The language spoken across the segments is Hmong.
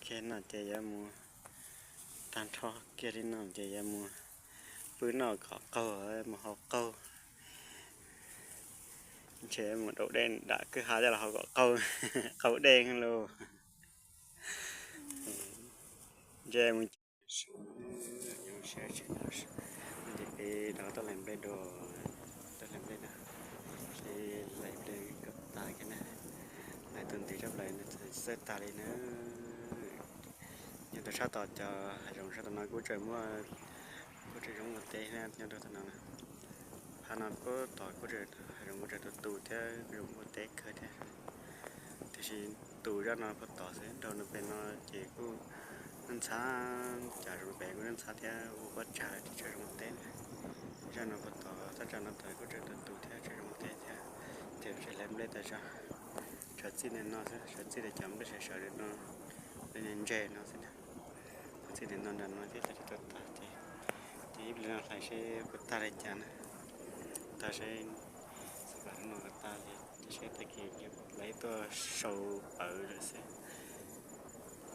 Kiag no ces yuav mus, tag nrho kiag li no ces yuav mus pw noj kom qaug, mus haus qaug. Ntshe mus daus dej nram kwj ha coj los haus kom qaug, qaug dej lauj. Ntshe mus ces peb rov qab tuaj hlais nplej dua, tuaj hlais nplej dua, seb hlais nplej kom tag kiag na. Hlais tus ntev tshaj plaws no txawj tag li na. Nyob rau sab tom cov hav zoov sab tom no kuj tseem muaj, kuj tseem zoo ua teb na, nyob rau tom no na. Phab no kuj tom kuj tseem hav zoov kuj tseem tu tu thiab kuj zoo ua teb kawg thiab. Tiam sis tu zaj no puag tod xwb, dhau no pem no ces kuj ntxhab, cov zoov pem kuj ntxhab thiab ua pob tsag ces tsis tshua zoo ua teb na. Zaj no puag tod, thaj tsam no tod kuj tseem tu tu thiab tsis tshua zoo ua teb thiab. Ces tseem hlais nplej tas zog, tshuav txij ntawm no xwb, tshuav txij ntawm cov nplej sawv sawv no, nplej ntse no xwb na. Tshuav txij ntawm no nram no thiab tsis tau tag ces, ces ib pliag no hlais seb puas tag li cas na. Tag seb, xav kom hnub no kom tag li, ces seb tag kis lawv tuaj sau pawv lawm xwb.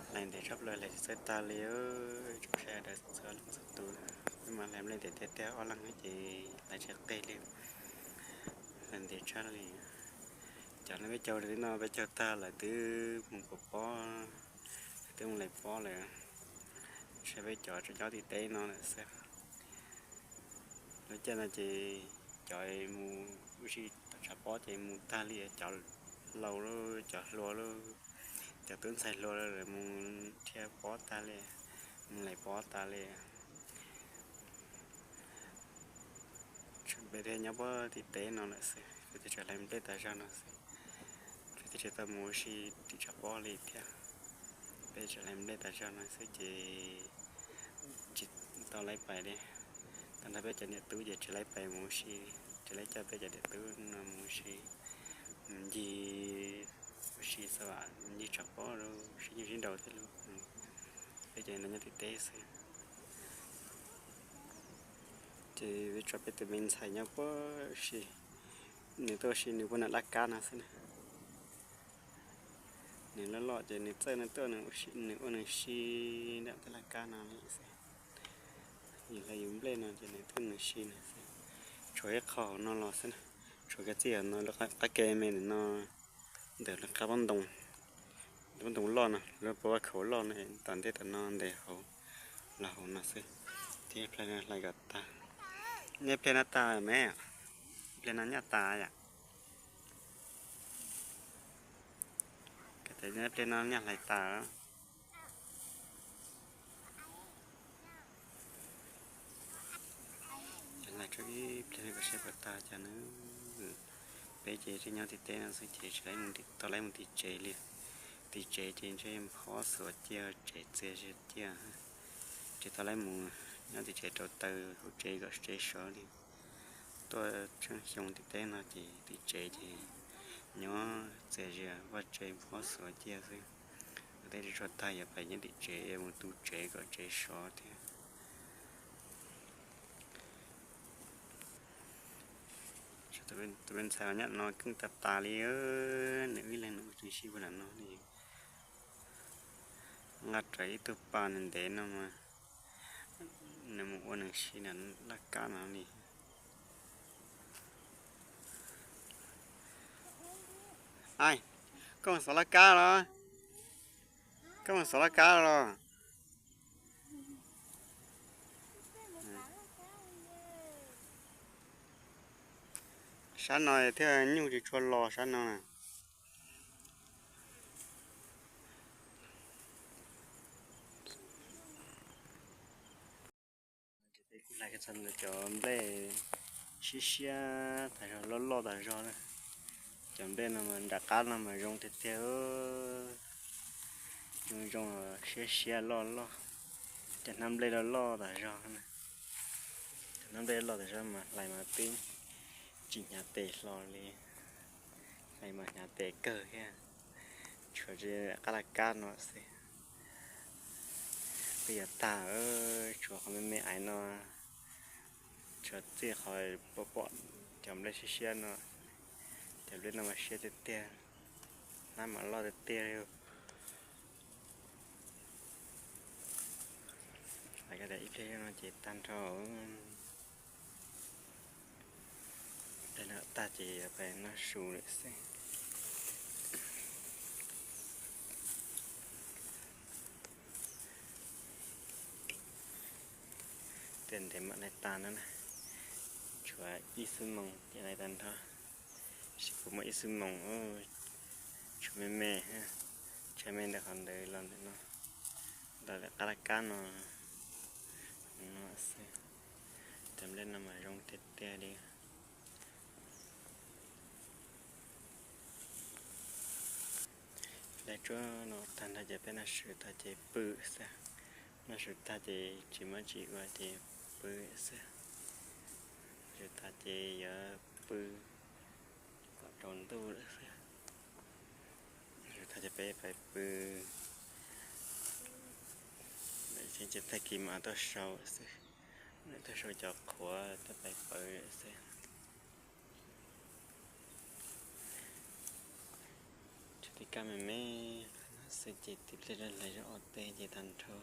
Hlais ntev tshaj plaws hlais tsis txawj tag li, tsoom saib daws txhua leej txhua tus, wb mas hlais nplej ntev tiag tiag, ob leeg ces hlais tsis qig li, hlais ntev tshaj li. Cov no peb caug li no peb caug tag lawv twb mus pov pob, lawv twb mus hlais pob lawm, ntshe peb cov tseem nyob tim teb no lawm xwb. Lub caij no ces cov mus ua si tom tshav pob ces mus tag li, cov laus lawm, cov hluas lawm, cov tub ntxhais hluas lawm mus dhia pob tag li, mus hlais pob tas li. Peb thiaj nyob puag tim teb no lawm xwb, peb thiaj tseem hlais nplej tas zog no xwb. Peb thiaj tsis tau mus ua si tim tshav pob li thiab. Peb tseem hlais nplej tas zog no xwb ces tsis tau laib pais li. Tag nrho peb cov niam tub ces tsis laib pais mus ua si, tsis laib coj peb cov niam tub no mus ua si, mus ncig ua si xwb, ncig tshav pob los sib nyuj sib nraus thiab lauj. Peb cov no nyob tim teb xwb. Ces peb tso peb tus me ntxhais nyob puag si, nws tuaj ua si nws puag nram laj kab no xwb na. Nws loj loj ces nws txawj nws tuaj, nws ua nws si nram tej laj kab no li xwb. Yus hlais yus nplej no ces nws tuaj nws si nws xwb. Tshuav ib qho hauv no los xwb na, tshuav kiag txij hauv no qab ke me ntawm no, ntawm lub qab pob ntoo, pob ntoo loj no, lub pob vaj khaum loj no, tom ntej tom no ntes hauv los hauv no xwb. Thiab ib pliag no hlais kom tag. Nyob ib pliag no tag me, ib pliag no nyaj tas yom. Ib pliag no nyaj hlais tas. Hlais tso ib pliag kom seb puas tag cas na. Peb ces tseem nyob tim teb no xwb ces tsis tau laib mus tim tsev li. Tim tsev ces ntshe phob xuav ciaj, tsev txias zias ciaj. Tsis tau laib mus nyob tim tsev rau taws hauv tsev kom tsev sov li. Tuaj tsheej xyoo tim teb no ces tim tsev ces nyob txias zias vaj tsev phob xuav ciaj xwb. Ua teb tsis tshua tag yuav pais nyob tim tsev mus tu tsev kom tsev sov thiab. Tus me ntxhais nyab no keej tas tas li, nws ib leeg nws ua tseem si puag nram no li. Nqa rawv ib tug pas nws ntev no mas nws mus ua nws si nram laj kab no li. Ai, koj mus xov laj kab los? Koj mus xov laj kab los? Sab no thiaj nyuj tsis tshua los sab no na. Kuv hlais kiag txog cov nplej siab siab tas zog, loj loj tas zog na. Cov nplej no mas nram qab no mas zoo tiag tiag, zoo zoo siab siab loj loj. Cov hnab nplej loj loj tas zog na, cov hnab nplej loj tas zog mas hlais mas twb tsis hnyav tes hlo li, hlais mas hnyav tes kawg thiab. Tshuav qab laj kab no xwb, twb yuav tag, tshuav qhov me me aiv no, tshuav txij qhov pom pom cov nplej siab siab no, cov nplej no mas siab tiag tiag, hnab mas loj tiag tiag li. Ib pliag no ces tag nrho. Pliag no tag ces yuav pais noj su lawm xwb. Tiam ntev mam li tas no na. Tshuav ib xuab moos ces lawv tag nrho. Tab sis kuv muaj ib xuab moos, tshuav me me, tshuav me ntawm qhov ntawd los ntawm no, los lawm qab laj kab no. Cov nplej no mas zoo tiag tiag li. Lawv tsuab no tag nrho ces peb noj su tag ces pw xwb. Noj su tag ces tsis muaj tsis ua ces pw xwb. Noj su tag ces yuav pw kom tsaus ntuj lawm xwb. Noj su tag ces peb pais pw. Ces tag kis mas tuaj sau xwb. Tuaj sau cov qhuav tuaj pais pawv xwb. Tshuav tej kab me me qhov no xwb ces tib pliag hlais zog ua teb ces tag nrho.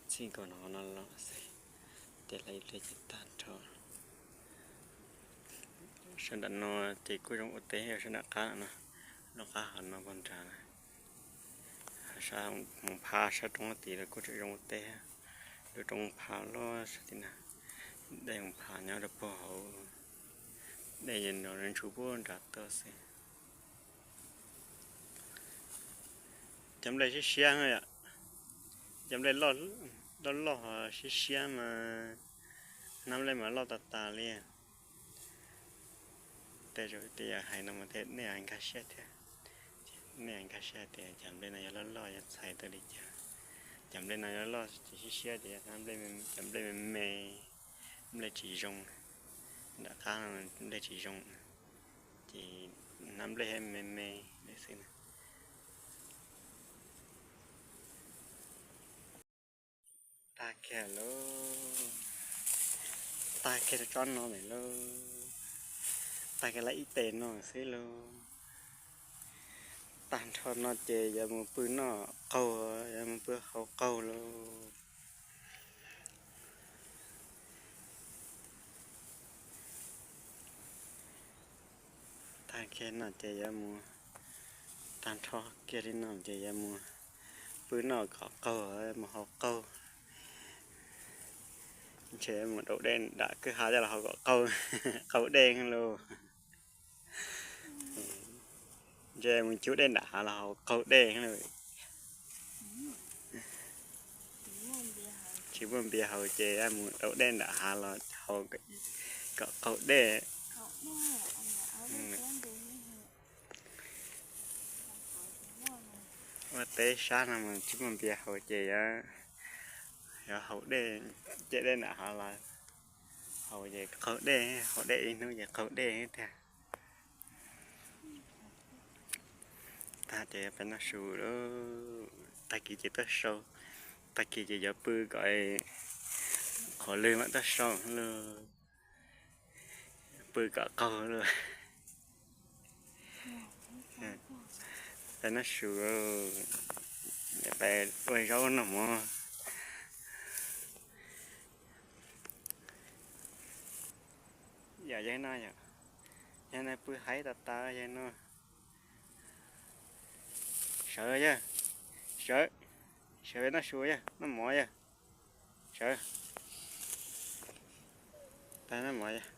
Txij nkaus no no los xwb ces hlais ib pliag ces tag nrho. Sab nram no ces kuj zoo ua teb, sab nram qab no, lub qab hauv no pog nrad na. Sab mus phab sab roob tid los kuj tseem zoo ua teb. Lub roob phab loj sab tim na, dej mus phab nyob rau puag hauv, dej nrov ntshua puag nrad tuaj xwb. Cov nplej siab siab no yom, cov nplej loj loj siab siab mas, hnab nplej mas loj tas tas li. Tej zaum tej yam hais no mas tej nej nkag siab thiab. Nej nkag siab tias cov nplej no yog loj loj yog txhais tau li cas. Cov nplej no yog loj ces siab siab ces hnab nplej, cov nplej me me, nplej tsis zoo. Nram qab no nplej tsis zoo, ces hnab nplej me me li xwb na. Tag kiag lauj, tag kiag tsob no lawm lauj, tag kiag lawm ib tes no xwb lauj. Tag nrho no ces yuav mus pw noj qaug, yuav mus pw hau qaug lauj. Tag kiag no ces yuav mus, tag nrho kiag li no ces yuav mus pw noj kom qaug, mus hau qaug. Ntshe mus daus dej nram kwj ha coj los hau kom qaug, qaug dej lauj. Ntshe mus cub dej nram hav los hau qaug dej lauj. Tsis muaj npias haus ces mus daus dej nram hav los hau kom qaug dej. Ua teb sab no mas tsis muaj npias haus ces yuav haus dej, cem dej nram hav los haus ces qaug dej, haus dej ib hnub ces qaug dej tiag. Tag ces peb noj su lauj, tag kis ces tuaj sau, tag kis ces yuav pw kom qhuav lwg mam tuaj sau lauj, pw kom qaug lauj. Peb noj su, peb ua zaub noj mov. Yog yawg no yom, yawg no pw haib tas tas yawg no. Sawv yawg, sawv, sawv noj su yawg, noj mov yawg, sawv, tag noj mov yawg.